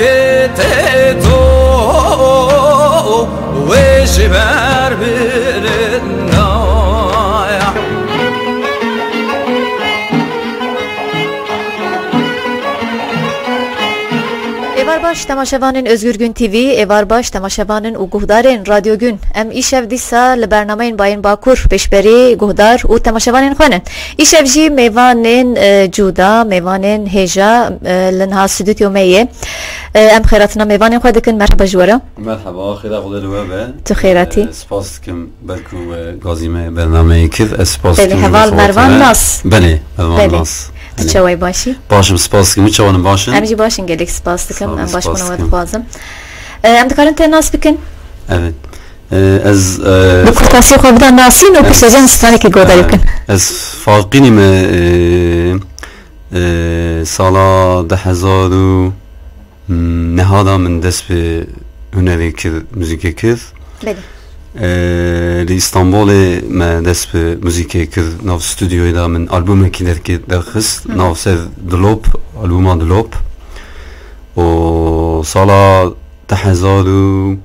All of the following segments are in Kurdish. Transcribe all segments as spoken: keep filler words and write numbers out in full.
Tê to wê ji ber birinaya. Êvar baş, temaşevanên Özgür Gün T V, êvar baş, temaşevanên û guhdarên Radyo Gün. Em îşev dîsa li bernameyên Bayên Bakur pêşberî guhdar û temaşevanên xwe ne. Îşev jî mêvanên, e, cuda, mêvanên hêja, e, li niha stûdyo me ye. E, em xêratina mêvanên xwe dikin. Merheba ji we re. Merheba, xêra Xwedê li we be. Tu xêratî. E, spas dikim, belkû we gazî me bernameyê kir. Ez spas Belê, dikim ji heval bo Mervan xatirê. Nas. Belê, Mervan Belê. Nas. Tu Belê. Çawa yî, baş î? Baş im, spas dikim. Çawa ne, baş in? Em jî baş in, gelek spas dikim. Sağ ol, Em baş spas bûna we dikim. dixwazim. E, em dikarin te nas bikin? Evet. E, ez, e, Bi kurtasî xwe bida nasîn û ez, piştî jî em stranekê guhdarî e, bikin. Ez Farqînî me, e, e, sala du hezar û neha da min dest bi hunerê kir, muzîkê kir. Belê. E, li Îstanbulê me dest bi muzîkê kir, nav stûdyoyê de min albûmekî derkê-, derxist, Hı. nav ser Dilop, albûma Dilop. Û sala du hezar û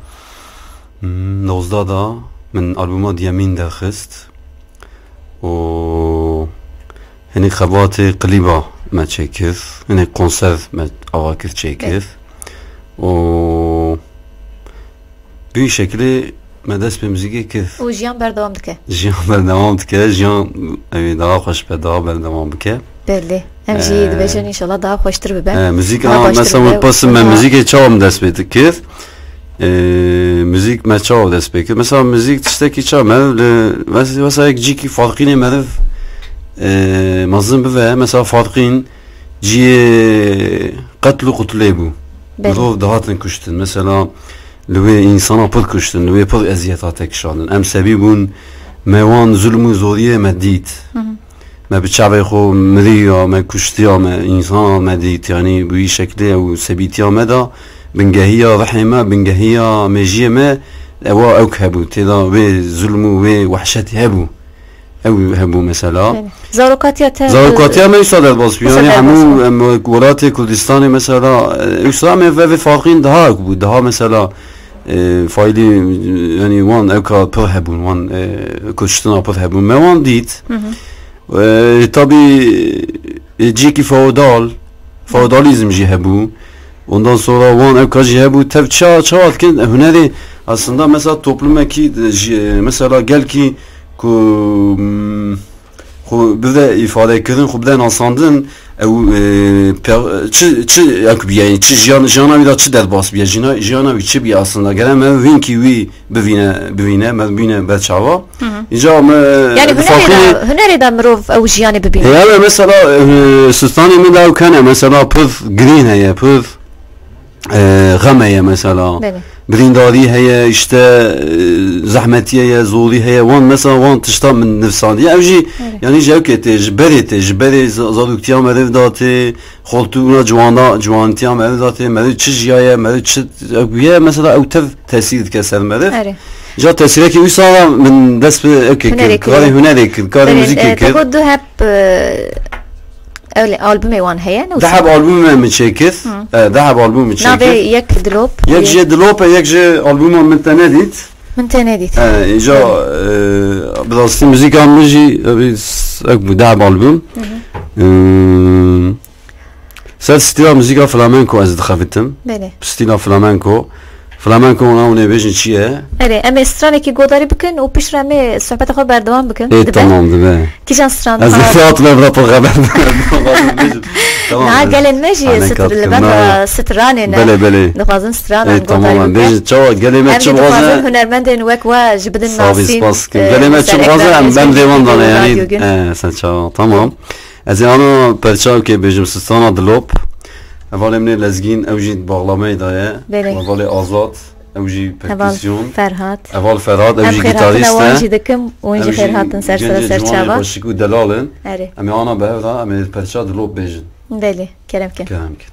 nozdeh da min albûma diyemîn derxist û hinek xebatê klîba me çêkir, hinek konser me ava kir çêkir û bi wî şekilê me dest pê muzîkê kir. Û jiyan berdewam dike. Jiyan berdewam dike, jiyan, ew ê daha xweş be, daha berdewam bike. Belê. Em jî Ee, dibêjin, înşallah daha xweştir bibe. Ee, muzîk, Daha a, baştir mesela bibe. min pirs, me Daha muzîkê çawa min dest pê dikir? Ee, muzîk me çawa dest pê kir? Mesela muzîk tiştekî çawa me li, mes-, mesela yek cîkî Farqînê meriv, ee, mezin bibe. Mesela Farqîn ciyê qetl û qutlê bû. Belê. Mirov dihatin kuştin. Mesela li wê însana pir kuştin, li wê pir eziyet hate kişandin. Em sebî bûn, me wan zulm û zoriyê me dît. Hı hı. Me bi çavê xwe miriya me, kuştiya me, însana me dît. Yanî bi wî şeklê ew sebîtiya me de bingehiya rihê me, bingehiya mêjiyê me, ewa ewk hebû. Têda wê zulm û wê wehşetî hebû. Ew hebû mesela. Belê. Zarokatiya te Zarokatiya me wisa derbas bû. Wisa Yanî derbas hemû bû. em welatê Kurdistanê mesela, e, wisa em ê vevê Farqîn daha ewk bû. Daha mesela, e, faîlî, yanî wan ewka pir hebûn, wan, e, kuştina pir hebûn. Me wan dît. Hı hı. E, tabî, e, cihekî feodal, feodalîzm jî hebû. Ondan sonra wan ewka jî hebû. Tev ça-, çawa dikin, hunerê aslında mesela toplumekî de jî, mesela gelkî ku, mm, xwe bide îfadekirin, xwe bide nasandin, ew, e, pe-, çi, çi ewk bûye, çi jiyan, jiyana wî de çi derbas bûye, jina-, jiyana wî çi bûye aslında? Gere me hinkî wî bivîne, bivîne, me bîne ber çava. Hı hı. Îca me, Yani e, hunerê farklı de, hunerê de mirov ew jiyanê bibîne. E, yani mesela, e, stranê min de ew kene, mesela pir girîn heye, pir, e, xem heye mesela. Belê. Birîndarî heye, işte, e, zehmetî heye, zorî heye. Wan mesela wan tişta min nivsandiye. Ew jî, Belê. yani ji ewkê tê, ji berê tê, ji berê za-, zaroktiya meriv de tê, xoltûna ciwana, ciwantiya meriv de tê, meriv çi jiyaye, meriv çi, ew bûye, mesela ew tev tesîr dike ser meriv. Erê. Ja tesîrekî wî sala min dest bi ewkê kir, Hunerê karê kiriye. hunerê kir, karê Belê, muzîkê e, kir. Te got du heb, e, ew lê albumê wan heye, ne Du wisa? heb albumê min çêkir. Hı. E, du heb albumê çêkir. Navê yek Dilop, Yek yek jê Dilop e, yek jê albuma Min Te Nedît. Min Te Nedît. E, îca, Belê. e, bi rastî muzîka min jî, e, bi s-, ek bû, du heb album. Hı hı. E, Ser stîla muzîka flamenko ez dixebitim. Belê. Stîla flamenko. Flamenko wan ew nêbêjin çi ye? Erê, em ê stranekî godarî bikin û piştre em ê sohbeta xwe berdewam bikin. Ê, Dibe? tamam, dibe. Kîjan stran Ez diha? Fat me bira pir xeber. Tamam, Niha ez gelên me jî hane str-, kat li ber kir. Na. stranê ne. Belê, belê. Dixwazin stranan Ê, tamam, godarî em bikin. bêjin çawa gelê me Em çi jî dixwazin dixwazin? hunermendên wek we ji bidin Sabî nasîn, spas kim. e, Gelê me çi meselek dixwazin? Em, em dê wan dane, yani. Radyo Gün. E, sen çawa? Tamam. Ez ê ana perçavkê bêjim, Sistana Dilop. Hevalê min ê Lezgîn, ew jî di baxlameyê de ye. Belê. Hevalê Azad, ew jî Heval perküsyon. Ferhat. Heval Ferhat, ew Em jî xêrhatina gitarîst wan e. jî dikim, wan jî Ew jî xêrhatin ser gencê sera ser ciwanê çava. xweşik û delal in. Erê. Em ê ana bi hev re, em ê perça Dilop bêjin. Belê, kerem ke. Kerem ke.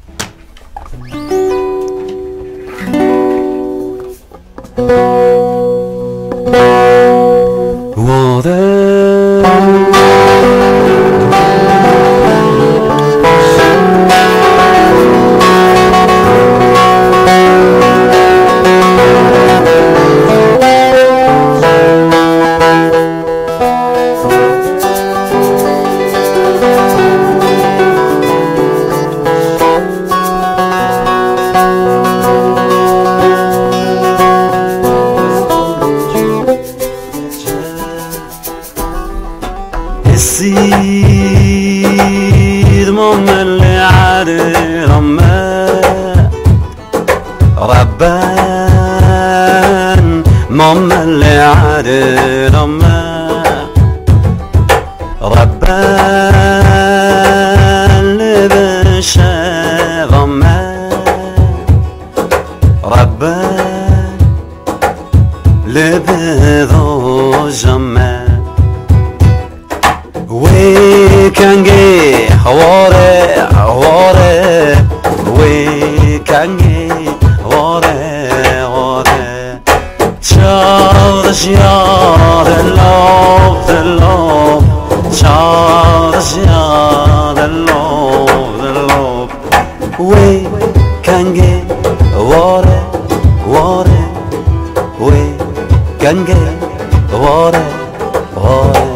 Ramme, Rabben, Mamme li erê ramme. Rabben, li bin şeva me. Rabben, li bin roja me. Wê kengê ware, ware, wê kengê ware, ware. Çav dijiya dilop, dilop, çav dijiya dilop, dilop. Wê kengê ware, ware, wê kengê ware, ware.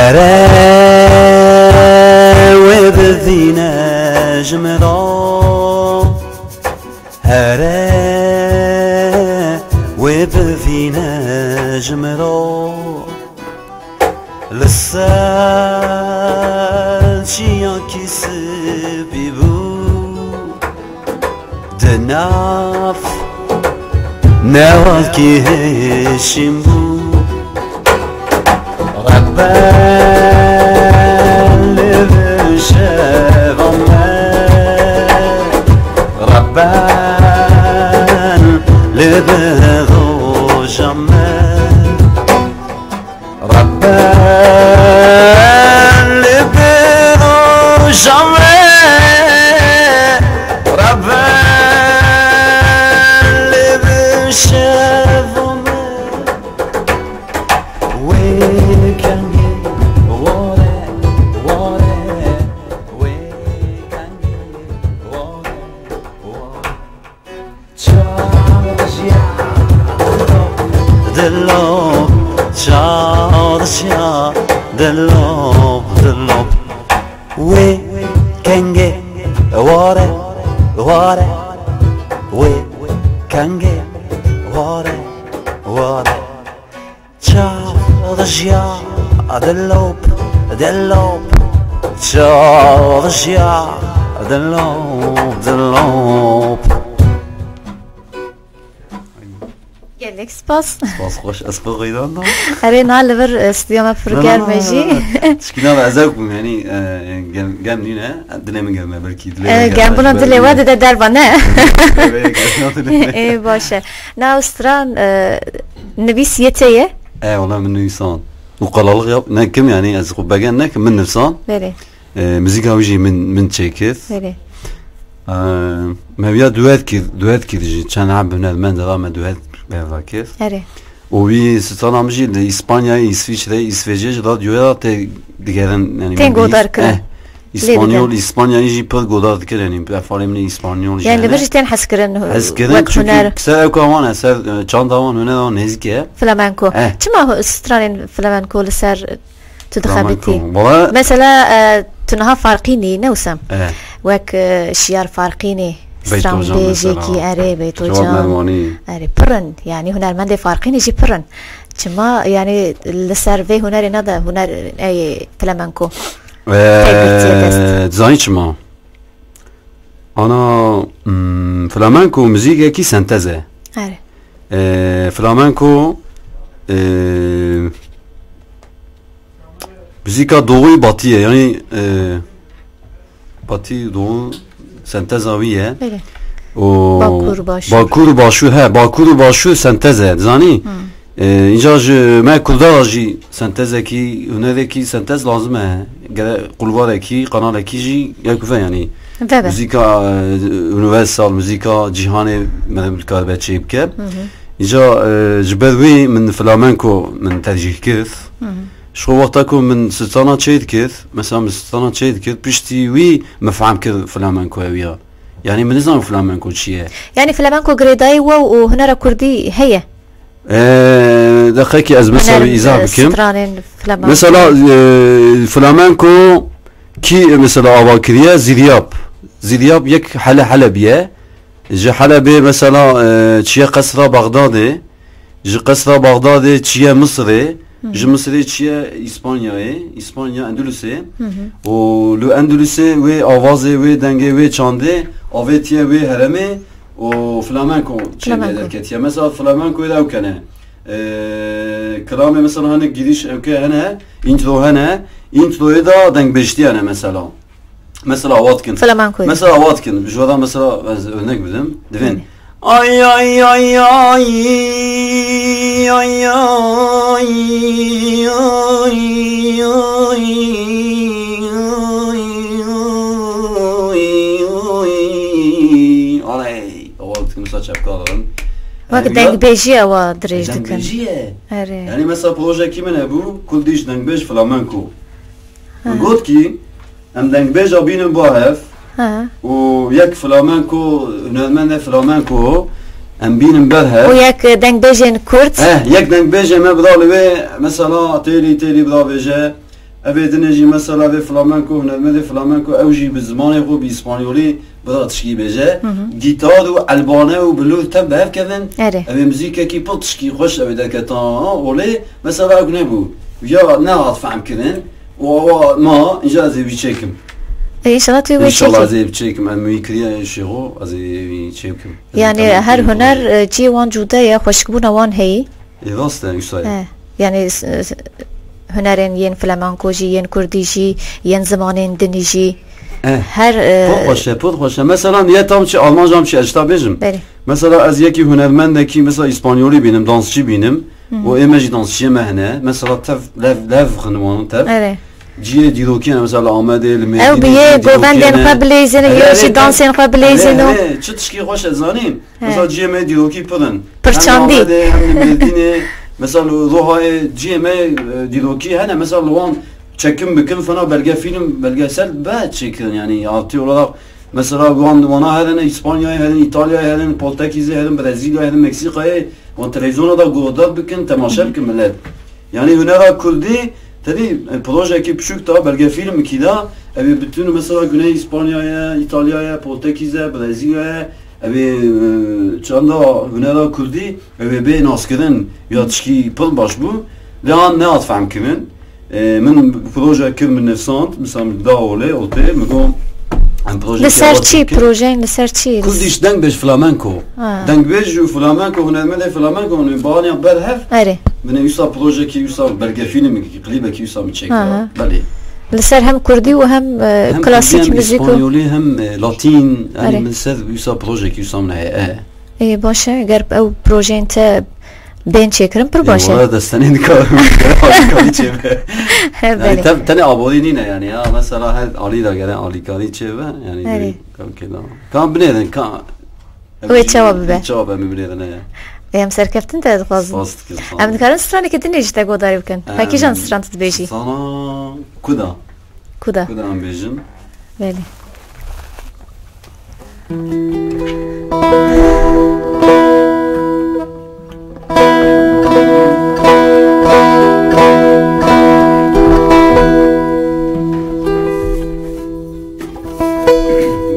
Here wê bivîne ji min re. Here wê bivîne ji min re. Li ser çiyakî spî bû. Di nav newakî hêşîn bû. Rebben li bin şeva me, Rebben li bin roja me. Rebben li bin roja me, Rebben li bin şeva me. Wê kengê ware, ware, wê kengê ware, ware. Çaw dijiya dilop, çaw dijiya dilop, dilop. Wê kengê ware, ware, wê kengê ware, ware. Çaw dijiya dilop, dilop, çaw dijiya dilop, dilop. Gelek spas. Spas xweş, ez pir qeydan da. Erê, na li vir, e, stûdiya me pir germ e jî. Tişkîna me ez ew bûm, yanî, e, germ, germ nîne, dilê min germ e, belkî dilê E, min germ e, germbûna ji ber dilê wî we dide derva, ne? Ê, baş e. Na stran, e, nivîs yê te ye? E, wala min nivîsan. Û qalalık yap, ne kim yani, ez xwe begen ne kim, min nivîsan. Belê. E, muzîka wî jî min, min çêkir. Belê. E, me viya duet kir, duet kir jî. Çend heb hunermend ra me duet berda kir. Erê. Û wî strana min jî li Îspanyayê, Îsviçreyê, Îsvêcê jî radyoya tê digerin, yani Tên min bihîst-, godar kirin. Eh, Lê Îspanyol, digerin. Îspanyayê jî pir godar dikir, yani ev falê min ê Îspanyol jî Yani li hene. vir jî tên hezkirin hu-, Hezkirin wek çünkü huner. ser ew ka wan e, ser, e, çanda wan, hunera wan nêzîk e. Flamenko. Eh. Çima hu-, stranên flamenko li ser tu dixebitî? Flamenko. Wala Mesela, e, tu niha farqînî, ne wisa? Eh. Wek, e, şiyar farqînî, Beytocan stranbêjekî, mesela. erê, Beytocan. Cevap Merwanî. Erê, pirin. Yani hunermendê farqînî jî pirin. Çima, yani li ser vê hunerê ne de huner, ey, flamenko? Ee, Tê girtiye dest. Zanî çima? Ana, hmm, flamenko muzîkekî sentez e. Erê. Ee, flamenko, ee, muzîka doğu batı ye. Yani, ee, batı doğu senteza wî ye. Belê. O Bakur, Başûr. Bakur, Başûr, he, Bakur û Başûr sentez e, zanî? Hmm. Ee, înca ji me Kurda re jî sentezekî, hunerekî sentez lazim e. Gere qulvarekî, kanalekî jî yek ve, yanî. Vebe. Muzîka, e, universal, muzîka cîhanê me dikaribe çê bike. Hı hı. Înca, e, ji ber wî min flamenko min tercîh kir. Hı hı. Ji xwe wexta ku min strana çê dikir, mesela min strana çê dikir, piştî wî min fehm kir flamenko ew ya. Yani min nizanim flamenko çi ye. Yani flamenko girêdayî we û hunera kurdî heye. Ee, deqekî ez mesela bir izah bikim. Stranên flamenko. Mesela e, flamenko kî mesela ava kiriye Ziryab. Ziryab yek hele hele biye. Ji Helebê mesela e, çiye qesra Baxdadê. Ji qesra Baxdadê çiye Misirê. Ji Misirê çiye İspanya'yê, İspanya, Endülüs'e. O lu Endülüs'e ve avazê, ve dengê, ve çandê, avêtiye, ve heremê o flamenko çênê derketiye. Mesela flamenko da ew kene. Ee, kilamê mesela hani giriş ewke hene, intro hene, introyê da dengbêjtiye ne mesela. Mesela awa dikin. Flamenkoyê. Mesela awa dikin. Ji wada mesela ez örnek bidim. Divên. Ay ay ay ay ay ay ay ay ay ay ay ay. Aley. Awa dikin mesela çepka alırım. Wek dengbêjî ewa dirêj dikin. Dengbêjî ye. Erê. Yani mesela projekî min hebû, kul dîş dengbêj flamenko. Min got ki, Em dengbêja bînin ba hev û yek flamenko, hunermendê flamenko em bînin ber hev. Û yek dengbêjên kurd. Eh, yek dengbêjê me bida li wê, mesela têrî têrî bida bêje. Evê dinê jî mesela vê flamenko, hunermendê flamenko, ew jî bi zimanê xwe, bi îspanyolî bida tişkî bêje. Gîtar û elbane û bilûr tev bi hev kevin. Erê. Evê muzîkekî pir tişkî xweş evê derketa olê. Mesela ew nebû. Ya nehat fehm kirin. Û awa ma, înca ez ê wî çêkim. E, înşallah tu yê wê çêkî. Înşallah ez ê wî çêkim. Em wî kiriye şêxo, ez ê wî çêkim. Yani her huner, e, cihê wan cuda ye, xweşikbûna wan heyî. Ê, rast e, wisa ye. E, yani s- s- hunerên yên flamenko jî, yên kurdî jî, yên zimanên dinî jî. Eh, her, e, pir xweş e, pir xweş e. Mesela niye tam çi Almanca çi ez ta bêjim. Belê. Mesela ez yekî hunermendekî, mesela îspanyolî bînim, dansçî bînim. Û ê me jî dansçiyê me hene. Mesela tev lev lev xiniwanin tev. Erê. Ciyê dîrokî hene, mesela li Amedê, li Mêrdînê. Ew bi yê govendên xwe bilêzin, yê jî dansên xwe bilêzin û. Çi tişkî xweş ez zanîm. Mesela ciyê me dîrokî pir in. Pir çandî. Hem li Amedê, hem li Mêrdînê. Mesela li Rohayê ciyê me e, dîrokî hene. Mesela li wan çekim bikin, fena belge fîlm, belgesel be çêkirin. Yani artı olarak Mesela wan wana herin, Îspanyayê herin, Îtalyayê herin, Portekîzê herin, Brezîlyayê herin, Meksîkayê, wan televîzyona da guhdar bikin, temaşe bikin millet. Yani hunera kurdî, tevî e, projeyekî piçûk da, belgefîlmekî da, ev ê bütün mesela Güney Îspanyayê, Îtalyayê, Portekîzê, Brezîlyayê, ev ê e, çanda hunera kurdî, ev ê bê naskirin ya tişkî pir baş bû, lê an nehat fehmkirin. E, min proje kir, min nivsand, misal min da olê, otê, min got, em proje Li ser çi? Projeyên li ser çi? Kurdîş dengbêj flamenko. Ha. Dengbêj û flamenko, hunermendê flamenko, min baniya ber hev. Erê. Min wisa projekî, wisa belgefîlmekî, klîbekî wisa min çêkir. Ha, ha. Belê. Li ser hem kurdî û hem, e, hem klasîk muzîk û. Hem kurdî, hem îspanyolî, hem, e, latîn, yani min ser wisa projekî wisa min heye. E. Ê, baş e, ger ew projeyên te bên çêkirin, pir baş e. Wala destenê dikarim alîkarî çêbe. Yani tev, tenê aborî nîne yani ya. Mesela her alî de gere alîkarî çêbe. Yani okey da. Ka binêrin, ka. Wê çawa bibe? Çawa be, min binêrin ya. Ê, em serkeftin te dixwazin. Spas dikim, sağ ol. Em dikarin straneke din jî te godarî bikin. Em, Pekîjan stran tu dibêjî? Strana kuda. Kuda. Kuda em bêjin. Belê.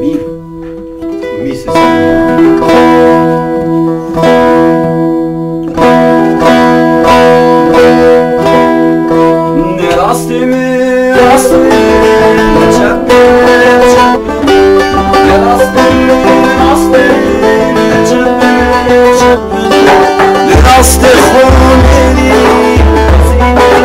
Mi. Mi sesi. Ne rastê mi, rastê mi, çep mi, çep mi. Ne rastê mi, rastê mi, çep mi, çep mi. Ne rastê xo nêrî, rastê xo nêrî.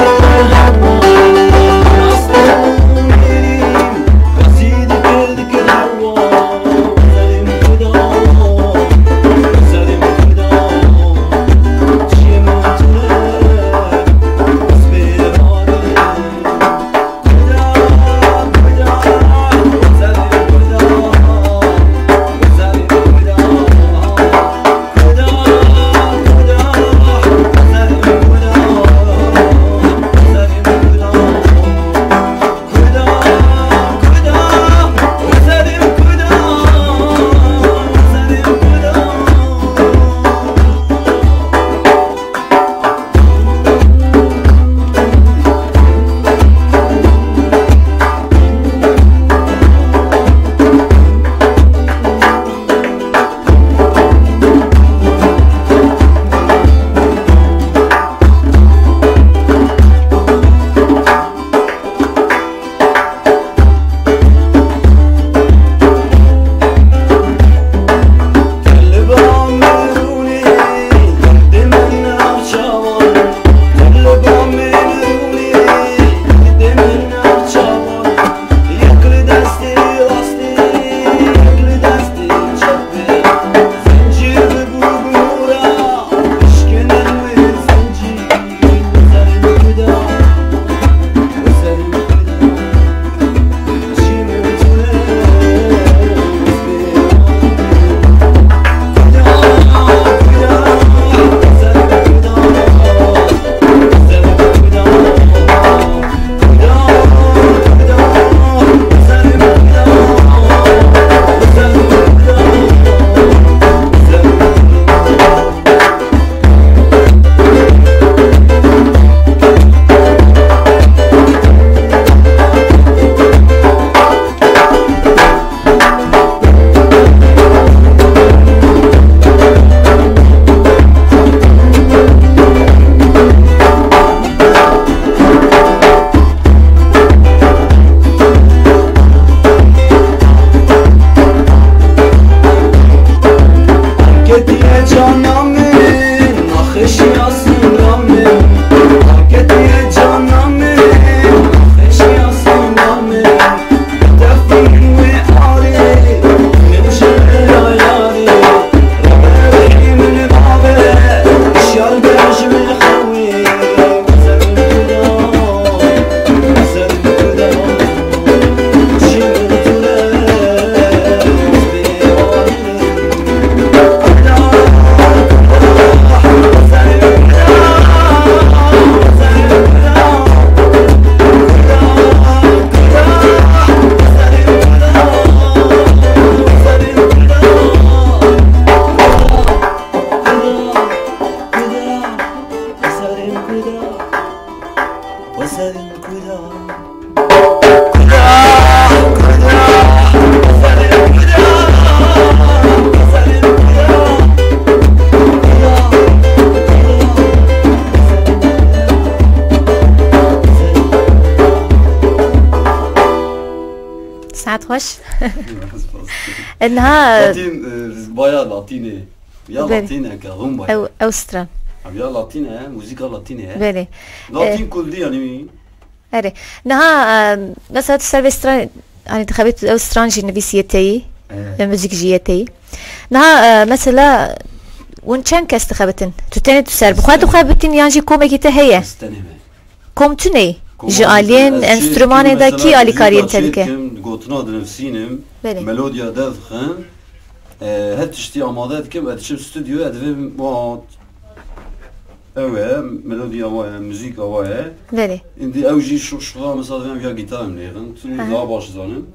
Baş. E, niha, Latîn, e, baya Latînê. Ya Belê. Latîn e ke, Rumba ye. Ew, ew stran. Abi ya Latîn e, muzîka Latînê ye. Belê. Latîn E, kurdî yani. Erê. Niha, e, mesela tu ser vê stran, hani dixebit ew stran jî nivîsiyê teyî, Evet. e, muzîk jî yê teyî. Niha, e, mesela, hûn çend kes dixebitin? Tu tenê tu ser bi xwe dixebitin yan jî komekî te heye? Ez tenê me. Kom tune? Ji aliyên enstrûmanê de kî alîkariyên te dike? Gotina dinivîsînim, Belê. Melodiya derdixim, e, her tiştî amade dikim, ez diçim stûdyoyê, ez divêm mat. Ew e, melodiya wa ye, muzîka wa ye. Belê. Îndî ew jî şux şuxa, mesela divêm ya gîtar em lêxin. Tu Aha. daha baş zanin.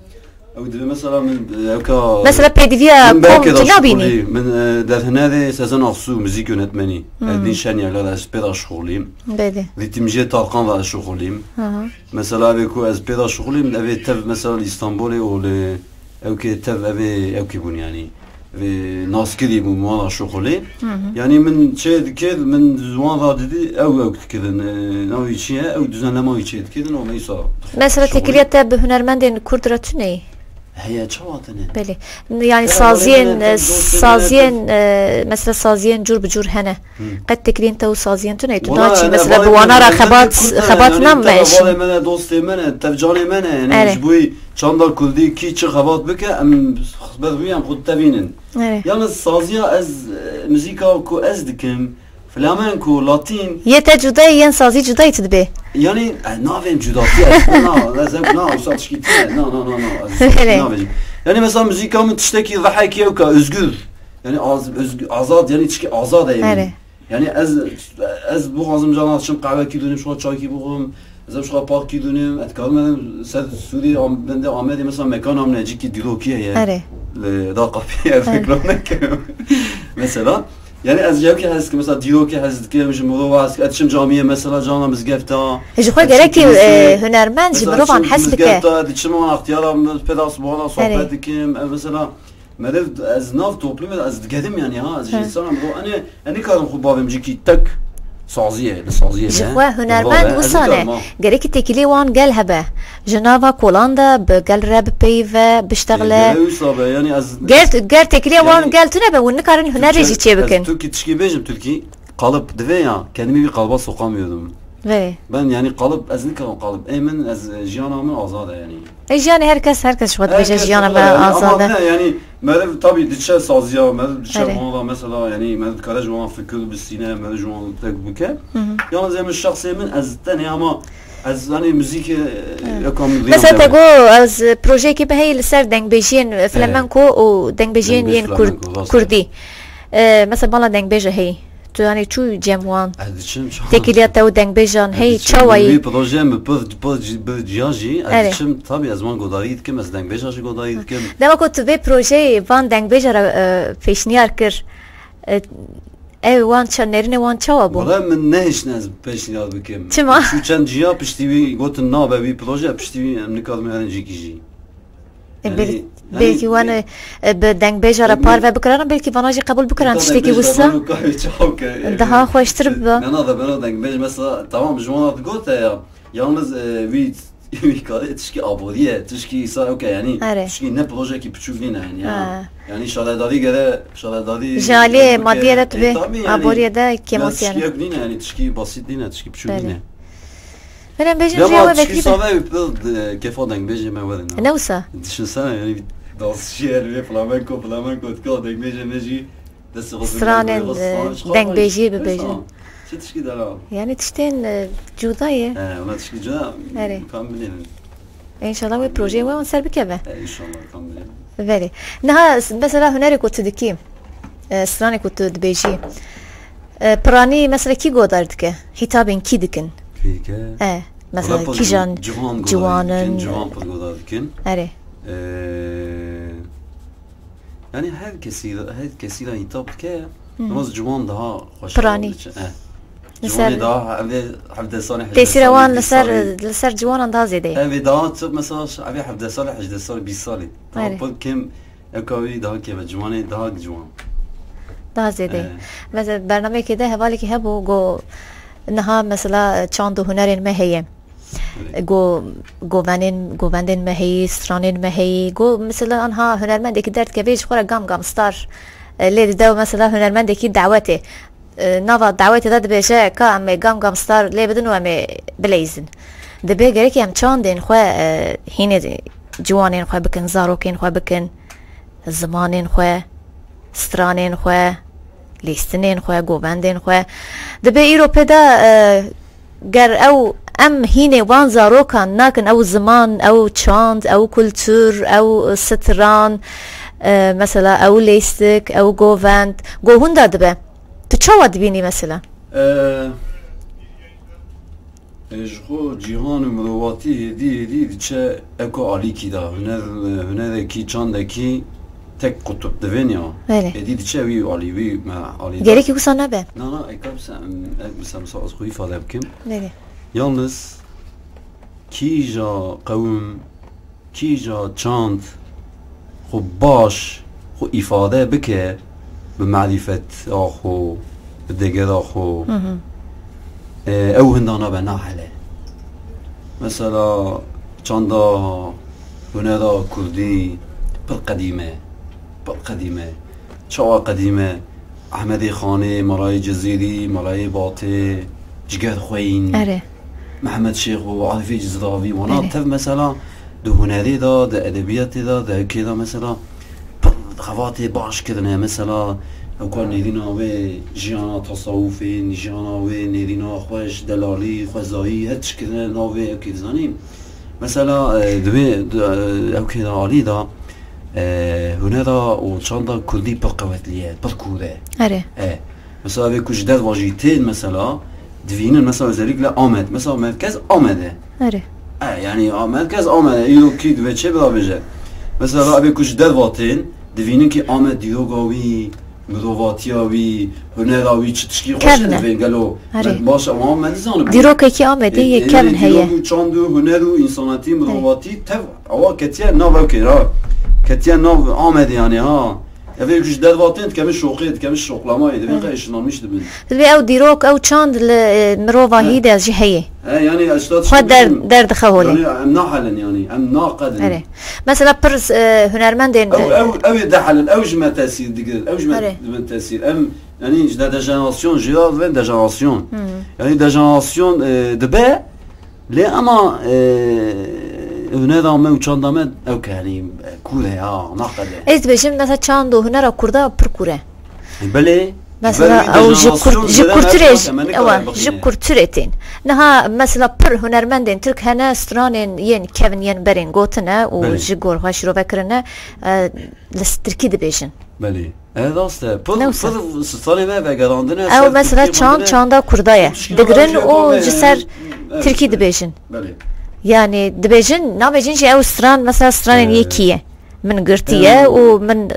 Ew divê mesela min, e, ewka Mesela pêdiviya min kom belkê tu de nabînî? şuxulî. Min, e, derhênerê Sezen Aksu, muzîk yönetmenî. Hmm. Erdîn Şenyal, ez pê de şuxulîm. Belê. Rîtmciyê Tarkan de ez şuxulîm. Aha. Mesela evê ku ez pê de şuxulîm, evê tev mesela li Îstanbulê û li ewkê tev evê ewkê bûn yani. Vê naskirî bûn wan şuxulî. Hı hı. Yani min çê dikir, min ji wan re didî ew ewk dikirin. E, navê çi ye? Ew düzenlema wî çê dikirin, û me îsa Mesela şuxulî. Têkiliya te bi hunermendên kurd re tune ye? Heye, çawa tune? Belê. Yani Heye, saziyên, belê, belê, e, belê, saziyên, belê. E, mesela saziyên cur bi cur hene. Hı. Qet têkiliyên te û saziyên tune ye? Tu Wala naçî, yani, mesela bi hevalê wana min re yani xebat, kurd e, xebat yani, nameş? Hevalê min e, dostê min e, tevcanê min e, yani Erê. ji bo çanda kurdî kî çi xebat bike, em xizmet wî em xwe tevînin. Erê. Yalnız saziya ez, e, muzîka ku ez dikim, flamenko, latîn. Yê te cuda ye, yên sazî cuda ye, tu dibê? Yani, e, navêm cudatî ez, na, ez, na, wisa tişkî tune, na, na, na, na, ez Erê. navêm. Yani mesela muzîka min tiştekî rehekî ewka, özgür. Yani az, özgü-, azad, yani çiki azad e yani. Erê. Yani ez, ez bixwazim cana çim qehwekî dûnim, şuxa çaykî bixwim, ez em şuxa parkî dûnim, ez dikarim em ser Sûriyê, Am-, bende Amedê mesela mekan amne ciki dîrokî heye. Erê. Li da kapî ev Erê. fikra nekim. Mesela, yani ez yewkî hez dikim, mesela dîrokî hez dikim, ji mirova hez dikim, ez diçim camiyê mesela cana mizgefta. Ji xwe ez diçim gerekî, kilisê, e, hunermend ji mesela mirovan diçim hez bike. mizgefta, diçim wan extiyara, pê de sibana Erê. sohbet dikim, ev mesela Meriv, ez nav toplumê de ez digerim yani ha, ez ji Hı. însanan biro, enê, enê karim xwe bavêm cîkî tek saziyê, li saziyê Ji de, xwe hunermend vare, ez wisa ne. nikarim ha. Gerekî têkilê wan gel hebe. Ji nava kolan de bi gel re bipeyive, E, biştexile. gere wisa be, yani ez Ger, ger têkilê wan yani gel tune be, hûn nikarin hunerê Türkçe, jî çê ez bikin. Türkî tişkî bêjim, Türkî kalıp divê ya, kendimi bir kalıba sokamıyordum. Ve Ben yani kalıp, ez nikarim kalıp. Ê min, ez, e, jiyana min azad e yani. E, jiyanê her kes, her kes ji xwe dibêje Her kes jiyana me azad e. Ama azad e. ne yani, meriv tabii diçe saziya, meriv diçe Erê. wana mesela yani, meriv dikare ji wana fikir bisîne, meriv ji wana tek bike. Hı hı. Yalnız em şexsê min ez tenê ama ez yani müzik, e, Evet. yoka min Mesela te got ez projeyekî bi heyî li ser dengbêjiyên, e, Evet. flamenko û dengbêjiyên Dengbêj yên kurd-, flamenko, rast e. kurdî. E, mesela bala dengbêje heyî. Tu yani çû cem wan? Ez diçim çawa? Têkiliya te û dengbêjan Ez hey diçim, çawa min yî? Wî proje min pir, pir, pir ciya jî. Ez Erê. diçim, tabii ez wan godarî dikim, ez dengbêja jî godarî dikim. Dema ku tu vê projeyê van dengbêja re, e, pêşniyar kir, e, ew wan ça-, nêrînê wan çawa bû? Wala min nehiştin ez pêşniyar bikim. Çima? Çû çend ciya piştî wî gotin nabe wî proje, piştî wî em nikarin herin cîkî jî. E, Yani, bel-, yani, belkî wan, e, e, bi dengbêja re e, parve bikiranin, belkî vana jî qebûl bikirin, tiştekî wisa daha xweştir bibe. Nana de beno dengbêj mesela, tamam, ji wana digote ya. Yalnız, e, wî, wî karê tişkî aboriye, tişkî îsa ewke, yani, Erê. tişkî ne projekî piçûk nîne, yani, ya. Ha. Yani, şaredarî gere, şaredarî Ji aliyê gere bike, madiyê de e, tu bê, tabii, yani, aboriyê de ya kêmasî tişkî yani. ewk nîne, yani, tişkî basit nîne, tişkî piçûk Belê. nîne. Belê, em bêjin Dema jê we çikî vekirî. save pir, e, kefa dengbêjê me werin ha. Ne wisa? Düşünsene yani bir dansçı yani bir flamenko, flamenko tika dengbêjê me jî destê xwe Stranên, e, dengbêjiyê bibêjin. Çi tişkî dera. Yani tiştên, e, cuda ye. He, ona tişkî cuda. Erê. Kan bilênin. Înşallah wê projeyê we wan ser bikeve. E, înşallah, kan bilênin. Belê. Niha s-, mesela hunerê ku tu dikî, e, stranê ku tu dibêjî, e, piranî mesela kî godar dike? Hîtabên kî dikin? Kî dike? E, mesela Wala pir kîjan ciwan godar ciwanin? dikin, ciwan pir godar dikin. Erê. E, yani her kesî, her kesî re hîtab dike, Hı hı. biraz ciwan daha xweş Piranî. diçe. E. Li ser Ciwanê daha hevdeh, hevdeh salî, hejdeh Tesîra salî, wan li bîst ser, salî. li ser ciwanan daha zêde ye. Ev ê daha çok mesela, ev ê hevdeh salî, hejdeh salî, bîst salî. Daha Erê. pir kêm, ewka wî daha kêm e, ciwanê daha ciwan. Daha zêde ye. Ee. Mesela bernameyekê de hevalekî hebû, got, niha mesela çand û hunerên me heye. Go, govenên, govendên me heyî, stranên me heyî. Go, mesela, anha hunermendekî derdikeve ji xwe re gam gam star, e, lê dide û mesela hunermendekî dawetê. E, nava dawetê de dibêje, ka em ê gam gam star lê bidin û em ê bileyzin. Dibê gerekî em çandên xwe, e, hînê ciwanên xwe bikin, zarokên xwe bikin, zimanên xwe, stranên xwe, lîstinên xwe, govendên xwe. Dibê îro pê de, e, ger ew, em hînê wan zarokan nakin, ew ziman, ew çand, ew kultur, ew stran, e, mesela ew lîstik, ew govend, go hûn de dibe. Tu çawa dibînî mesela? E, e, ji xwe cîhan û mirovatî hêdî hêdî diçe eko alîkî de. Huner, hunerekî, çandekî tek qutub divên ya. Belê. Hêdî diçe wî alî, wî me alî de. Gerekî wisa nebe. Na, na, eka bisa, em, ek bisa, bisa ez xwe îfade bikim. Belê. Yalnız kîja qewim, kîja çand xwe baş, xwe îfade bike bi marîfeta xwe, bi degera xwe, Hı hı. e, ew hinda nabe, nahele. Mesela çanda hunera kurdî pir qedîm e, pir qedîm e. Çawa qedîm e? Ehmedê Xanê, Melayê Cizîrî, Melayê Batê, Ciger Xweyîn, Erê. Mehmed Şêxo, Arifê Cizravî, wana Erê. tev mesela di hunerê de, di edebiyatê de, di hikê de mesela pir xebatê baş kirine. Mesela ew ka nêrîna wê jiyana tasawufê, jiyana wê nêrîna xweş, delalî, xwezayî, her tişt kirine nav wê hikê, dizanî. Mesela, e, di wê, di, e, ew kê de alî de, e, hunera û çanda kurdî pir qewetliye, pir kûr e. Erê. E, mesela vê ku ji derva jî tên mesela, divînin mesela özellikle Amed. Mesela merkez Amed e. Erê. E, yani a, merkez Amed e. Îro kî divê çê bila bêje. Mesela vê ku ji derva tên, divînin ki Amed dîroka wî, mirovatiya wî, hunera wî, çi tişkî xweş Kevin e. dibên gelo. Erê. Me baş e, wan me nizanim. Dîrokekî Amedê Ê, yê ê, kevin ê, heye. Dîrok û çand û huner û însanetî, Erê. mirovatî tev awa ketiye nav ew kê ra. Ketiye nav Amedê yani ha. Ev ê ku ji derva tên dikevin şoqê, dikevin şoqlamayê, dibin Erê. qey şinanmiş dibin. Dibê ew dîrok, ew çand li, e, mirova He. hî de jî heye. He, yani ez şta Xwe der, derdixe holê. Yani em nahelin yani, em naqedin. Erê. Mesela pir, e, hunermendên, Ew, e, ew, ew ê dehelin, ew ji me tesîr digirin, ew ji me Erê. dibin tesîr. Em, yani ji de dejenerasyon, ji ya dibin dejenerasyon. Hı. Yani dejenerasyon, e, dibe, lê ama, e, hunera me û çanda me ew ke, yani, e, kûr e ya, naqede. Ez dibêjim, mesela çand û hunera kurda pir kûr e. Belê. Mesela, Belê, ew ji dejenerasyon kurt-, ji göre kulturê, her ewa, me nikare ji bixîne. kulturê tên. Niha, mesela, pir hunermendên Tirk hene, stranên yên kevin yên berên gotine û Belê. ji gor xwe şirove kirine, e, li s-, Tirkî dibêjin. Belê. E, rast e. Pir, Ne wisa? pir stranê me vegerandine, Ew, ser mesela, Tirkî çand, xwendine. çanda kurda ye. Pişkî Digirin û ji ser e, Tirkî belê. dibêjin. Belê. Yani, dibêjin, nabêjin jî ew stran, mesela, stranên E, yekî ye. Min girtiye Hmm. û min,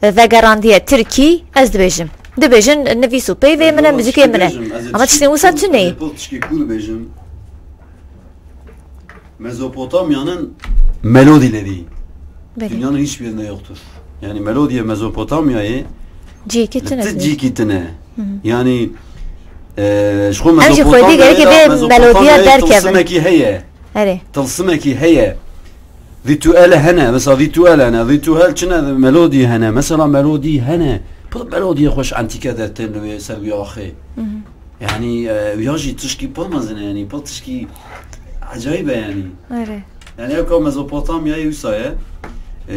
e, vegerandiye Tirkî, ez dibêjim. Dibêjin nivîs û peyvê min e, muzîkê min e. Ama tiştên wisa tune ye. Pir tişkî kûr bêjim. Mezopotamya'nın melodileri Belê. dünyanın hiçbir yerinde yoktur. Yani melodiye Mezopotamya'yı Cihekî tune ti diye. cihekî tune. Hı hı. Yani, e, ji xwe Em jî xwedî Mezopotamya'yı gerek da, bê Mezopotamya'yı melodiya derkevin. tilsimekî heye. Erê. Tilsimekî heye. Rîtuel hene, mesela rîtuel hene, rîtuel çi ne, melodî hene, mesela melodî hene. Pir melodiyê xweş antîke dertên li wê ser wî axê. Hı hı. Yani, e, ya jî tişkî pir mezin e, yani pir tişkî ecayîb e yani. Erê. Yani ew ka Mezopotamyayê wisa ye. E,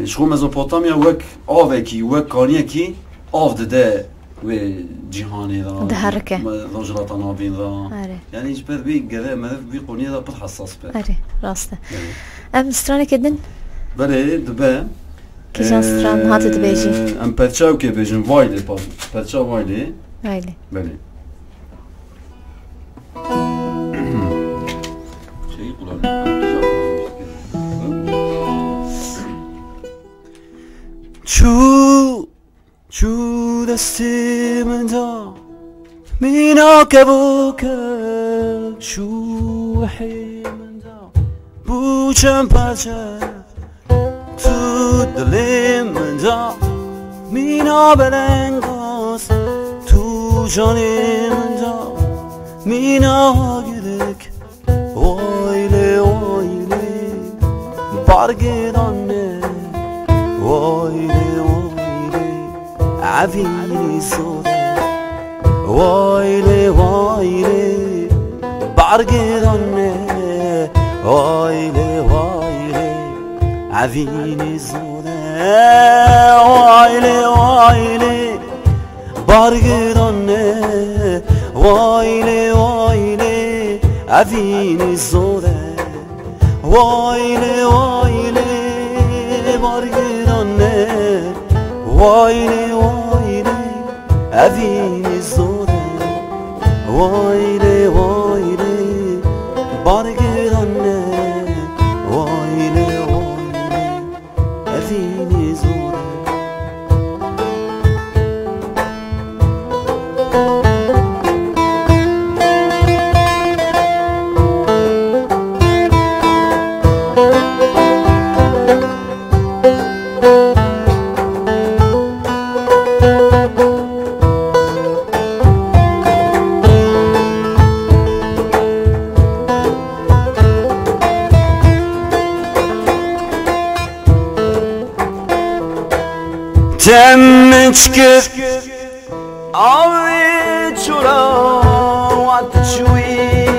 ji xwe Mezopotamya wek avekî, wek kaniyekî av dide wê cîhanê de, Diherike. me-, Rojhilata Navîn de. Erê. Yani ji ber vê gere meriv vî qoniyê de pir hesas be. Erê, rast e. Belê. Em straneke din? Belê, dibe. Kîjan stran hate dibêjî? Ee, em perça ew kê bêjin, Vaylê, pardon. Perça Vaylê. Vaylê. Belê. Çû, çû destê min da, mîna kevok e, çû hê min da, bû çend parçe, tu dilê min da, mîna belengaz, tu canê min da, mîna girek. Bargê dane, way lê, way lê, evînî zor e. Way lê, way lê, bargê dane, way lê, way lê, evînî zor e. Way lê, way lê, bargê dane, way lê, way lê, evînî zor e. Way lê, way lê, bargê dane, way lê, way lê, evînî zor e. Way lê, way lê, bargê dane, way lê, way lê, evînî zor e. Dem min çikir avê çora wat çûyî.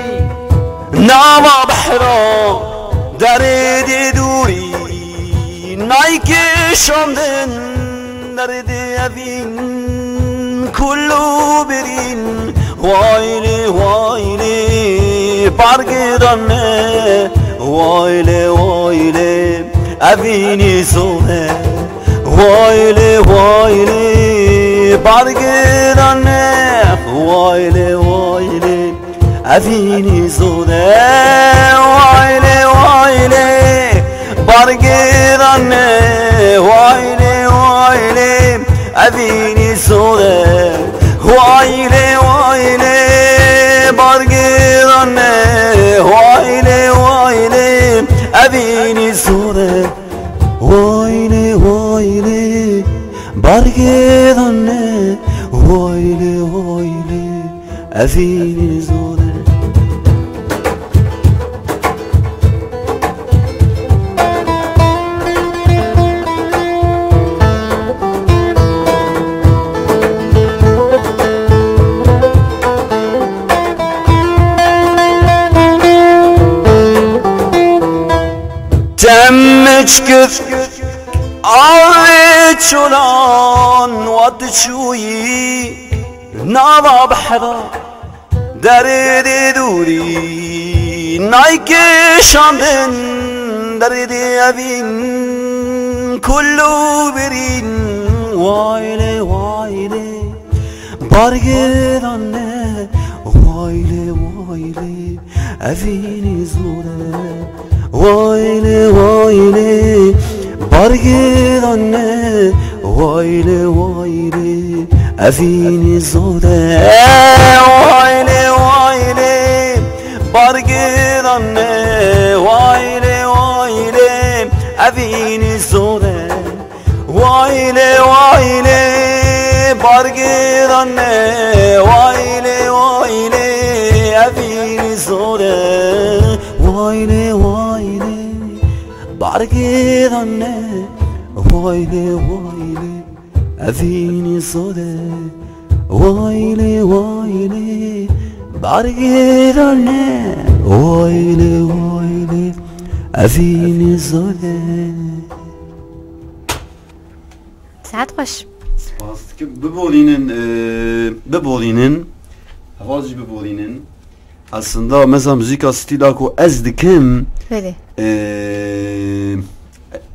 Nava behra derê dê dûrî, nayke şandin derdê evîn kul û birîn. Way lê, way lê, bargê dane, way lê, way lê, evînî zor e. Way lê, way lê, bargê dane, way lê, way lê, evînî zor e. Way lê, way lê, bargê dane, way lê, way lê, evînî zor e. Way lê, way lê, bargê dane, way lê, way lê, evînî zor e. Way lê, way lê, bargê dane, way lê, way lê, evînî zor e. Dem min çikir avê çolan wat çûyî, nava behra derê dê dûrî, nayke şandin derdê evîn kul û birîn. Way lê, way lê, bargê dane, way lê, way lê, evînî zor e. Way lê, way lê, bargê dane, way lê, way lê, evînî zor e. Way lê, way lê, bargê dane, way lê, way lê, evînî zor e. Way lê, way lê, bargê dane, way lê, way lê, evînî zor e. Way lê, way lê, bargê dane, way lê, way lê, evînî zor e. Way lê, way lê, bargê dane, way lê, way lê, evînî zor e. Saet xweş. Spas dikim. Bibolînin, e, bibolînin. Heval jî bibolînin. Aslında mesela muzîka stîla ku ez dikim, Belê. e,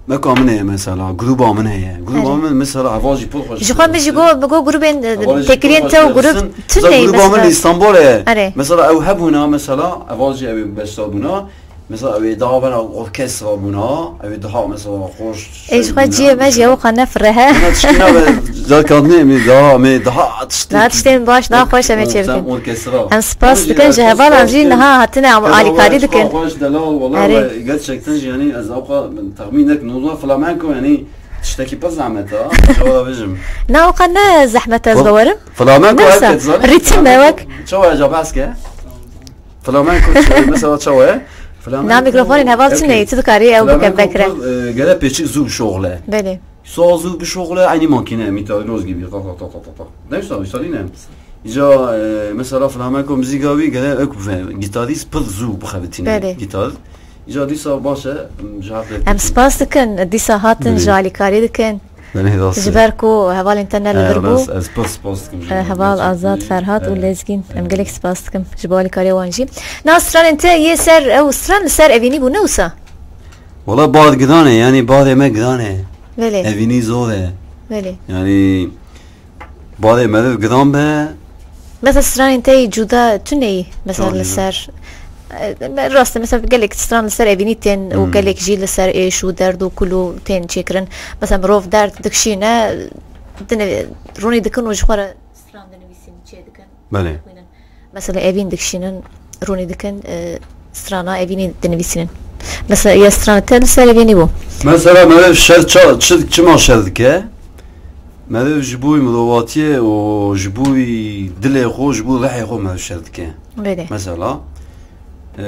meka min heye mesela, gruba min heye. Gruba Erê. min mesela heval jî pir xweş Ji xwe min jî dixwestin. go, min go grubên, e, Heval jî pir têkiliyên xweş te û grub dixwestin. tune Mesela heye gruba min li mesela. Îstanbul heye. Erê. Mesela ew hebûna mesela, heval jî ew ê beşdar bûna. Mesela ew ê daha bera orkestra bûna, ew ê daha mesela xweş Ê, ji xwe ciyê me jî ew qe nefire he. Buna tiştî nabe, carka nê, me daha, me daha tiştê Daha tiştên baş, daha xweş em ê çêbikin. Orkestra. Em spas dikin ji hevalan jî niha hatine alîkarî dikin. Xweş delal, wala Erê. we gerçekten jî yani ez ewqa texmîn nekin. Noza flamenko yani tiştekî pir zehmet ha. Çawa bêjim. Na, o qe ne zehmet ez Fl-, bawerim. Flamenko Ne her wisa, kes zanî. Rîtim e wek. Çawa ya behs ke? Flamenko çi, mesela çawa ye? Na mikrofonên heval çi neyê, çi dikarî ew bike, Bekre? Pir, e, gere pêçik zû bişoxle. Belê. Sa zû bişoxle, eynî makîne, mîtalînoz gibi. Ta, ta, ta, ta, ta, ta. Ne wisa, wisa nîne. Îca, e, mesela flamenko muzîka wî gere ew bibe. Gitarîst pir zû bixebitîne. Belê. Gitar. Îca dîsa baş e, ji hev re Em spas dikin, dîsa hatin, Belê. ji alîkarî dikin. Belê, rast e. Ji ber ku hevalên te ne li vir bû. Rast, ez pir spas dikim ji E, heval Azad, Ferhat û Lezgîn. Em gelek spas dikim ji bo alîkariya wan jî. Na stranên te yê ser, ew stran li ser evînî bû, ne wisa? Wala bad giran e, yanî badê me giran e. Belê. Evînî zor e. Belê. Yanî badê meriv giran be. Mesela stranên te yê cuda tune yî, mesela Çok li güzel. ser, e, rast e, mesela gelek stran li ser evînî tên û Hmm. gelek jî li ser êş û derd û kul û tên çêkirin. Mesela mirov derd dikişîne, dine, rûnî dikin û ji xwe re stran dinivîsîn, çê dikin, Belê. dixwînin. Mesela evîn dikişînin, rûnî dikin, e, strana evînî dinivîsînin. Mesela ya strana te li ser evînî bû. Mesela meriv şer ça-, çi, çima şer dike? Meriv ji bo mirovatiyê û ji bo dilê xwe, ji bo rihê xwe meriv şer dike. Belê. Mesela, e,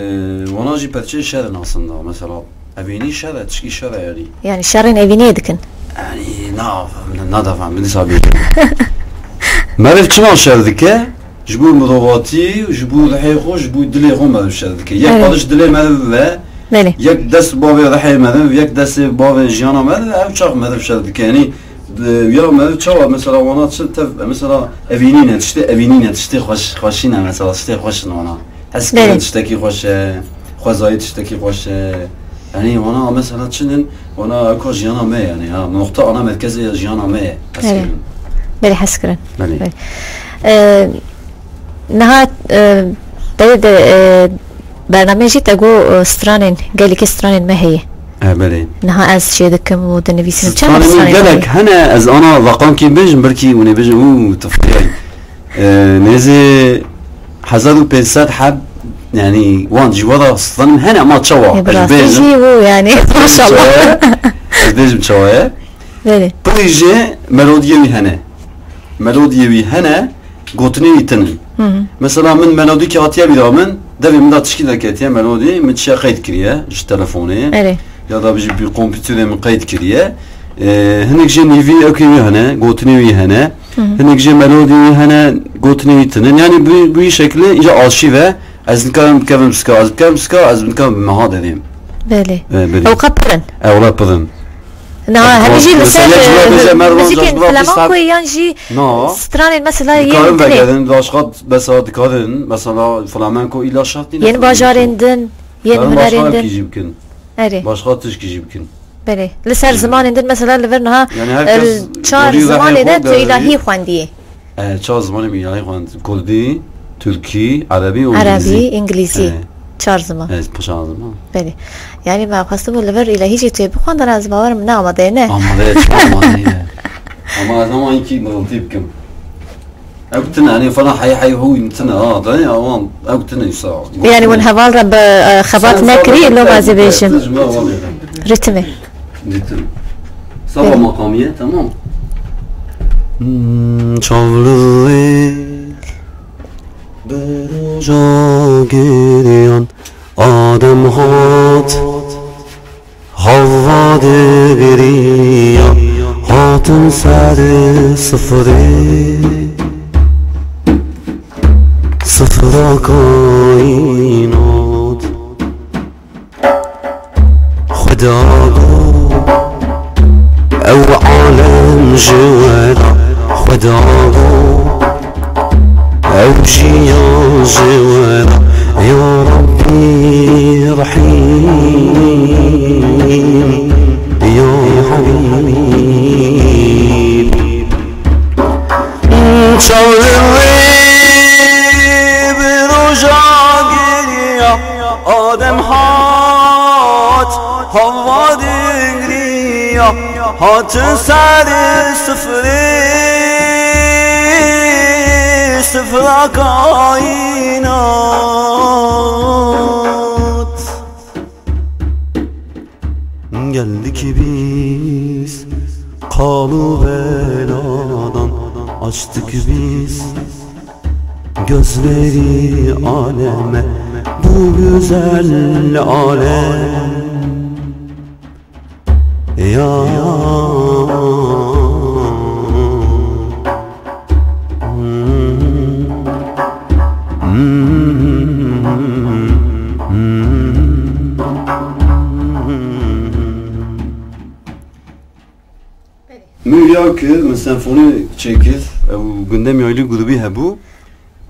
wana jî perçeyê şer in aslında. Mesela, evînî şer e, tişkî şer e yanî. Yani şerên evîniyê dikin. Yani, na, na da fam, dîsa bêjim. Meriv çima şer dike? Ji bo mirovatî, ji bo rihê xwe, ji bo dilê xwe meriv şer dike. Yek Evet. paliş dilê meriv ve, Belê. yek dest bavê rihê meriv, yek destê bavê jiyana meriv, ew çax meriv şer dike. Yani, e, ya meriv çawa, mesela, wana çi tev, mesela, evînî ne, tiştê evînî ne, tiştê xweş, xweşî ne, mesela, tiştê xweş in wana. Hes Belê. kirin tiştekî xweş e, xwezayî tiştekî xweş e. Yani, wana, mesela, çi nin, wana, eko jiyana me, yani, ha, noqta ana merkezê ya jiyana me ye. Hes Evet. kirin. Belê, hes kirin. Belê. Belê. E, niha, e, belê de, e, bernameyê jî te got, e, stranên, gelekî stranên me heye. E, belê. Niha ez çê dikim û dinivîsim. Çend Stranên min stranên gelek heye? hene, ez ana raqamkî bêjim, belkî hûn ê bêjin, û, tu firiyayî. E, nêzî hezar û pênc sed heb, yani, wan ji we re stranim hene, ama çawa? E, bi Ez rastî bêjim. jî bû, yani, Ez bêjim maşallah. çawa ye? Ez bêjim çawa ye? Belê. Pirî jê melodiyê wî hene. Melodiyê wî hene, gotinê wî tune. Hı hı. Mesela min melodîkê hatiye bîra min, devê min de tişkî derketiye melodî, min çiye qeyd kiriye ji telefonê. Erê. Ya da ji bir kompûterê min qeyd kiriye. Ee, hinek jê nîvî ewkê wî hene, gotinê wî hene. Hı hı. Hinek jê melodî wî hene, gotinê wî tune. Yani bu, bu şekilde iyice arşiv e. Ez nikarim bikevim sika, ez bikevim sika, ez nikarim bi meha derêm. Belê. E, belê. Ew qe pir in. Ew qe pir in. Na, Ew hemî jî li ser, mesela, ji we bêje, e, Mervan, muzîkên ji we flamenkoyê bîst yan jî Na. stranên mesela yên Dikarin dinê. vegerin, başka mesela dikarin, mesela flamenko ila şart nîne Yên flamenko. bajarên din, yên Dikarin başka hunerên din. tişkî jî bikin. Erê. Başka tişkî jî bikin. Belê. Li ser Hı. zimanên din mesela li vir niha, Yani herkes e, çar dorî zimanê rehê de xwe tu derî. ilahî xwendiyê. E, çar zimanê min ilahî xwend. Kurdî, Tirkî, Erebî û Erebî, Îngilîzî. Îngilîzî. E. Çar ziman. E, çar ziman. Belê. Yani me xwestibû li vir îlahî jî tu yê bixwendin, ez bawerim ne amade ye, ne? Amade ye, çima amade ye? Ama ez ama inkî mırıltı bikim. Ew tine, hani falan hay hay hu tine, ha, da ya, wan, ew tine isa. Yani hûn heval re bi, e, xebat Sen nekirî, sabah lo ma zê sen bêjim. sen cuma wan. Ritmi. Dîtin. Saba Peki. maqamiye, tamam. Hmm, çavlirê beroja giriyan Adem hat, Havva digiriya, hatin ser sifrê, sifra kainat. Xweda got, ew alem ji we re, Xweda got, ew jiyan ji we re, ya Rabbî Rehîm, ya Habîb. Çawa wê bi roja giriya, Adem hat, Havva digriya, hatin ser sifrê, sifra kainat. Geldik biz kalu beladan, açtık biz gözleri aleme. bu güzel alem. Ya. Min ya kir, min senfonî çêkir. Ew gundem yaylî grûbî hebû.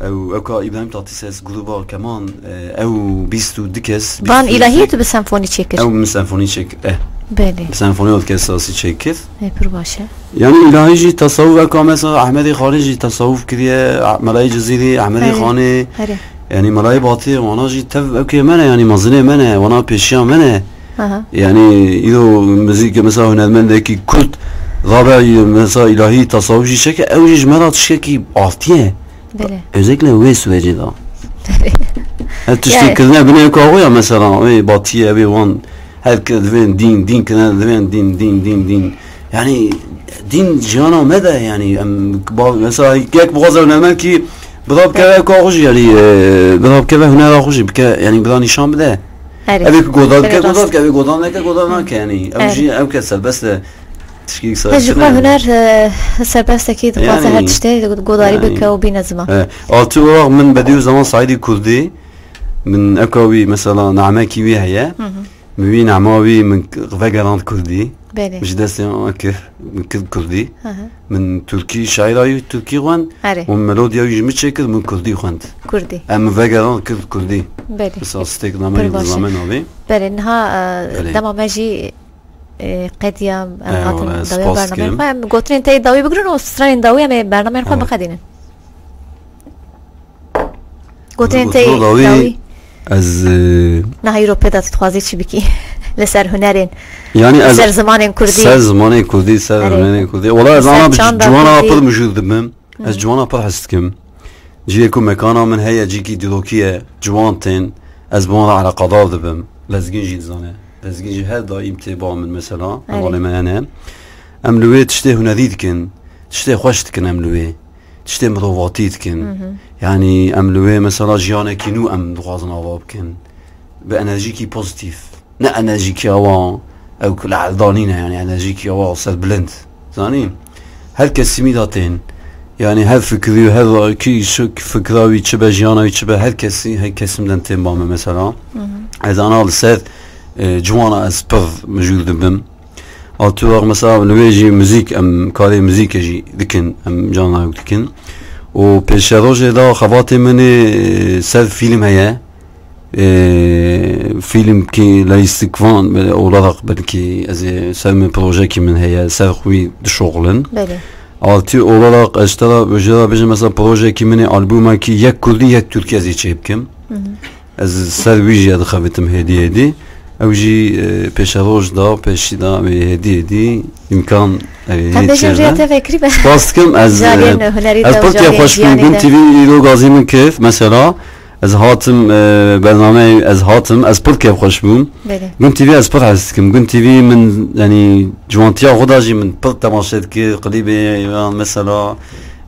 Ew, ew ka Îbrahîm Tatîses, grûba keman, e, ew bîst û du kes, Van bîst û du. Îlahiyê tu bi senfonî çêkir? Ew min senfonî çêkir, eh. Belê. Bi senfonî û kes sasî çêkir. Ê, pir baş e. Yani îlahî jî, tesawuf, ew ka mesela Ehmedê Xanê jî tesawuf kiriye, Melayê Cizîrî, Ehmedê Erê. Xanê. Erê. Yani Melayê Batî, wana jî tev ew kê me ne, yani mezinê me ne, wana pêşiya me ne. Aha. Yani îro muzîk mesela hunermendekî Kurd rabe mesela îlahî, tesawuf jî çêke, ew jî ji me re tiştekî artiye. Belê. Özellikle wê sürecê de. Belê. Her tiştê Yani kirine binê kaxo ya mesela, wê batiye, wê wan, her ke divên dîn, dîn kirine divên dîn, dîn, dîn, dîn. Yani dîn jiyana me de yani, em, ba-, mesela yek bixwaze hunermend kî bira bikeve kaxo jî yani, e, bira bikeve hunera xwe jî bike yani bira nîşan bide. Erê. Evê ku godar bike, Erê, godar rast. Dike, evê godar neke, godar nake yani. Ew Erê. Jî ew ke serbest e. Tişkî He, ji xwe huner, e, serbestekî dixwaze her Yani, tiştê godarî yani. Bike û bîne ziman. He. Altı olarak min bediyu zaman Saîdî Kurdî, min eka wî mesela namekî wî heye. Hı hı. Min wî nama wî min vegerand Kurdî. Belê. Min ji destê wan kir, min kir Kurdî. Hı hı. Min Tirkî şaîra wî Tirkî xwend. Erê. Û melodiya wî ji min çêkir, min Kurdî xwend. Kurdî. Em min vegerand kir Kurdî. Belê. Mesela stêk name Pir baş e. Name navê. Belê, niha, e, Belê. Dema me jî Ê, qediya em Eyvallah, hatin dawiya spas bernameyên dikim. Xwe. Em gotinên te yê dawî bigirin û stranên dawî em ê bernameyên xwe Evet. Biqedînin. Gotinên te yê Gotinên dawî, dawî. Ez, e, Niha îro pê de tu dixwazî çi bikî? Li ser hunerên, Yani li ez ser zimanên kurdî. Ser zimanê kurdî, ser Erê. Hunerê kurdî. Wala ez Li ser ana bi çanda ciwana kurdî. Pir mijûl dibim. Ez Hı. Ciwana pir hes dikim. Cihê ku mekana min heye, cîkî dîrokî ye, ciwan tên, ez bi wan re eleqedar dibim. Lezgîn jî dizane. Lezgîn jî her daîm tê ba min mesela. Erê. Hevalê me hene. Em li wê tiştê hunerî dikin. Tiştê xweş dikin em li wê. Tiştê mirovatî dikin. Hı hı. Yani em li wê mesela jiyanekî nû em dixwazin ava bikin. Bi enerjîkî pozîtîf. Ne enerjîkiya wan, ew ku li eldanî ne, yani enerjîkiya wan serbilind. Zanî? Her kes simî de tên. Yani her fikirî û her kî şu fikra wî çi be, jiyana wî çi be, her kesî, her kesim den tên ba me mesela. Hı hı. Ez ana li ser, e, ciwana ez pir mijûl dibim. Altı olarak mesela li wê jî muzîk, em karê muzîkê jî dikin, em cana ew dikin. Û pêşerojê de xebatê min ê, e, ser fîlm heye. E, fîlmkî leyîstikvan, e, olarak belkî ez ê ser min projekî min heye, ser xwî dişoxlin. Belê. Altı olarak ez te de, ji te de bêjim, mesela projekî min ê albûmekî yek kurdî, yek tirkî ez ê çêbikim. Hı hı. Ez ser wî jî dixebitim hêdî hêdî. Ew jî, e, pêşeroj da, pêşî da, wê hêdî hêdî îmkan, e, Em hê bêjin çêbe. Riya te vekirî be. Spas dikim, ez, Cariyên e, hunerî ez te û pir cariyên kêfxweş bûm. Jiyanê Gun te. T V îro gazî min kêf, mesela. Ez hatim, e, bernameyê, ez hatim, ez pir kêfxweş bûm. Belê. Gun T V ez pir hez dikim. Gun T V min, yanî, ciwantiya xwe da jî min pir temaşe dikir, klîbê yan mesela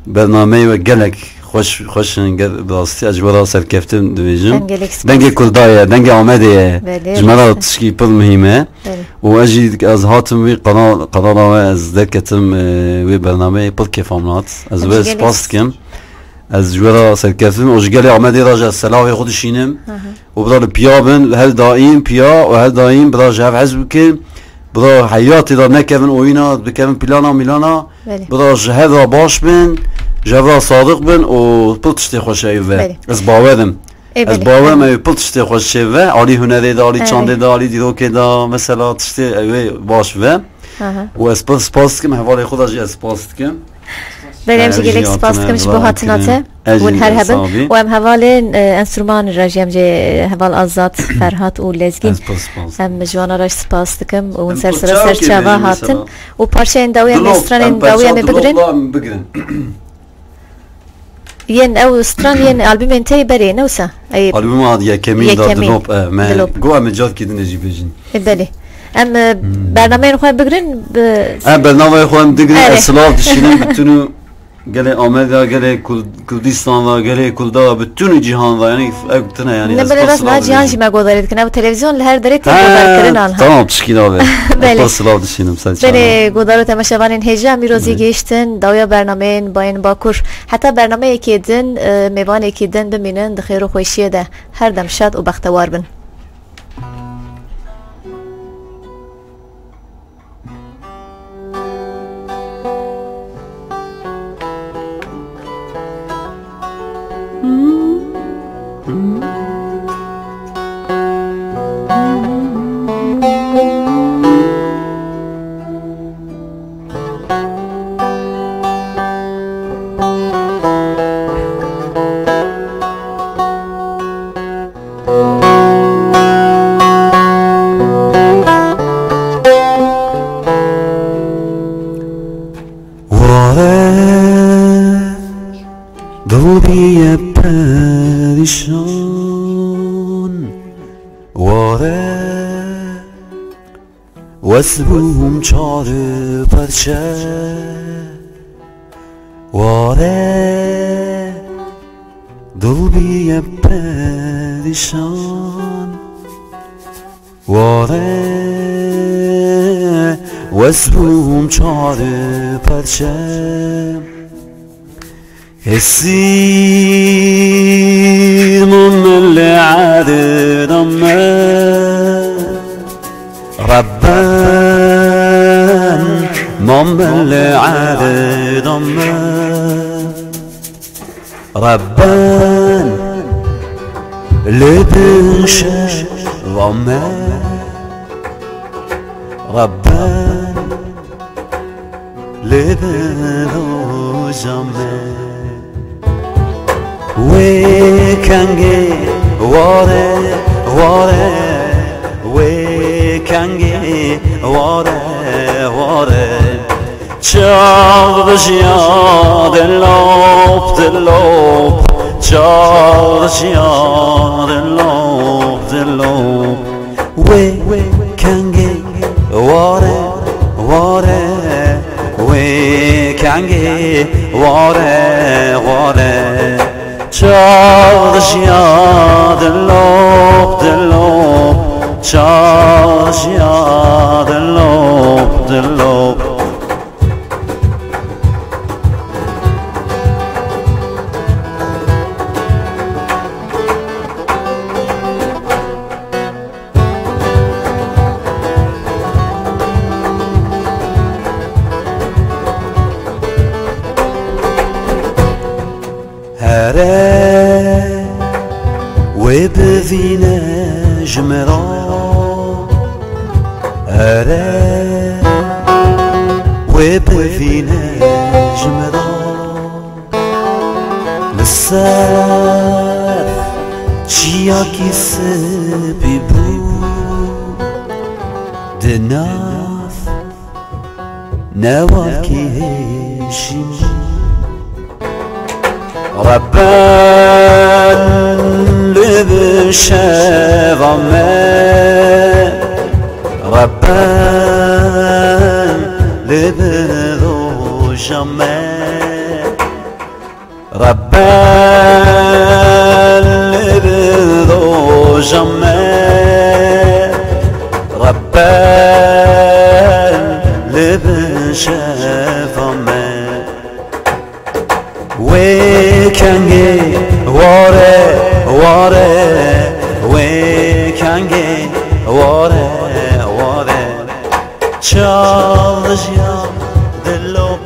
bernameyê we gelek xweş, xweş in, gel, bi rastî ez ji we re serkeftin dibêjim. Em gelek spas. Dengê Kurda ye, dengê Amedê ye. Belê, Ji me re rast e. Tişkî pir muhîm e. Belê. Û ez jî, ez hatim wî qenal, qenala we, ez derketim, e, wê bernameyê pir kêfa min hat. Ez Em we jî gelek spas dikim. Ez ji we re serkeftin û ji gelê Amedê re jî ez selavê xwe dişînim. Hı hı. Û bira li piya bin, her daîm piya û her daîm bira ji hev hez bikin. Bira heyatê de nekevin oyîna, bikevin plana mîlana. Belê. Bira ji hev re baş bin, ji hev re sadiq bin û pir tiştê xweş ew ve. Belê. Ez bawer im. Ê, Ez belê. Bawer im ew pir tiştê xweş çê ve. Alî hunerê de, alî Ê. Çandê de, alî dîrokê de, mesela tiştê ew ê baş ve. Hı hı. Û ez pir spas dikim, hevalê xwe de jî ez spas dikim. Belê, em jî Em jî gelek spas hatine dikim ji bo hatina te. Hûn her hebin. Û em hevalên, e, enstrûmanê re jî em jî heval Azad, Ferhat û Lezgîn. Ez pir spas. Em ji wana re jî spas dikim û hûn ser sera ser çava hatin. Û parçeyên dawî em ê stranên dawî em ê bigirin. Yên ew stran yên albûmên te yê berê, ne wisa? Ey, Albûma yekemîn da yekemîn. Dilop, e, me Dilop. Go em ê carkê din jî bêjin. E, belê. Em, e, Hmm. Bernameyên xwe bigirin, bi- Em bernameyê xwe em digirin, Erê. Ez silav dişînim bi tun û Gelê Amed ve, gelê Kul-, Kurdistan ve, gelê Kurda ve, bütün cîhan ve, yanî ev tune, yanî Ne ez belê rast, niha cîhan jî me godarê dikin. Ev televîzyon li her derê tê godarkirin anha. Tamam, tişkî nabe. Belê. Silav dişînim, sen çawa? Belê, godar û temaşevanên hêja, em îro zî gihiştin dawiya bernameyên Bayên Bakur. Heta bernameyekê din, e, mêvanekî din bimînin di xêr û xweşiyê de. Her dem şad û bextewar bin. Ware dil bîye perîşan, ware wes bûm çar parçe. Ware dil bîye perîşan, ware wes bûm çar parçe. Hesîr min li erdê me, Rebben, min li erdê me. Rebben, li bin şeva me. Rebben, li bin roja me. Wê kengê ware, ware, wê kengê ware, ware. Çav dijiya dilop, dilop, çav dijiya dilop, dilop. Wê kengê ware, ware, wê kengê ware, ware. Çav dijiya dilop, dilop, çav dijiya dilop, dilop. Here wê bivîne ji min re. Here wê bivîne ji min re. Li ser çiyakî spî bû, di nav newalkî hêşî bû. Rebben, li bin şeva me, Rebben, li bin roja me. Rebben, li bin roja me, Rebben, li bin şeva me. Wê kengê ware, ware, wê kengê ware, ware. Çav dijiya dilop,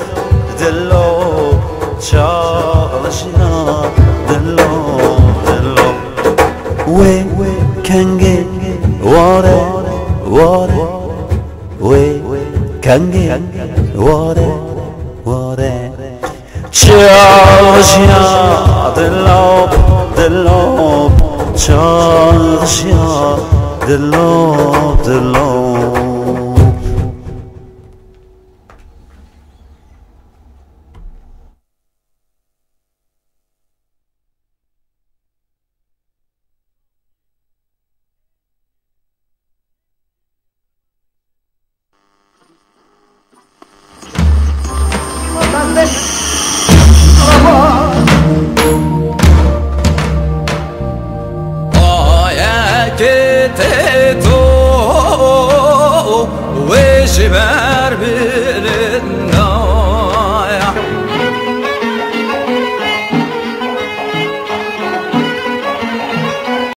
dilop, çav dijiya dilop, dilop. Wê kengê ware, ware, wê kengê ware, ware. Çav dijiya dilop, dilop, çav dijiya dilop, dilop. Wê ji ber bi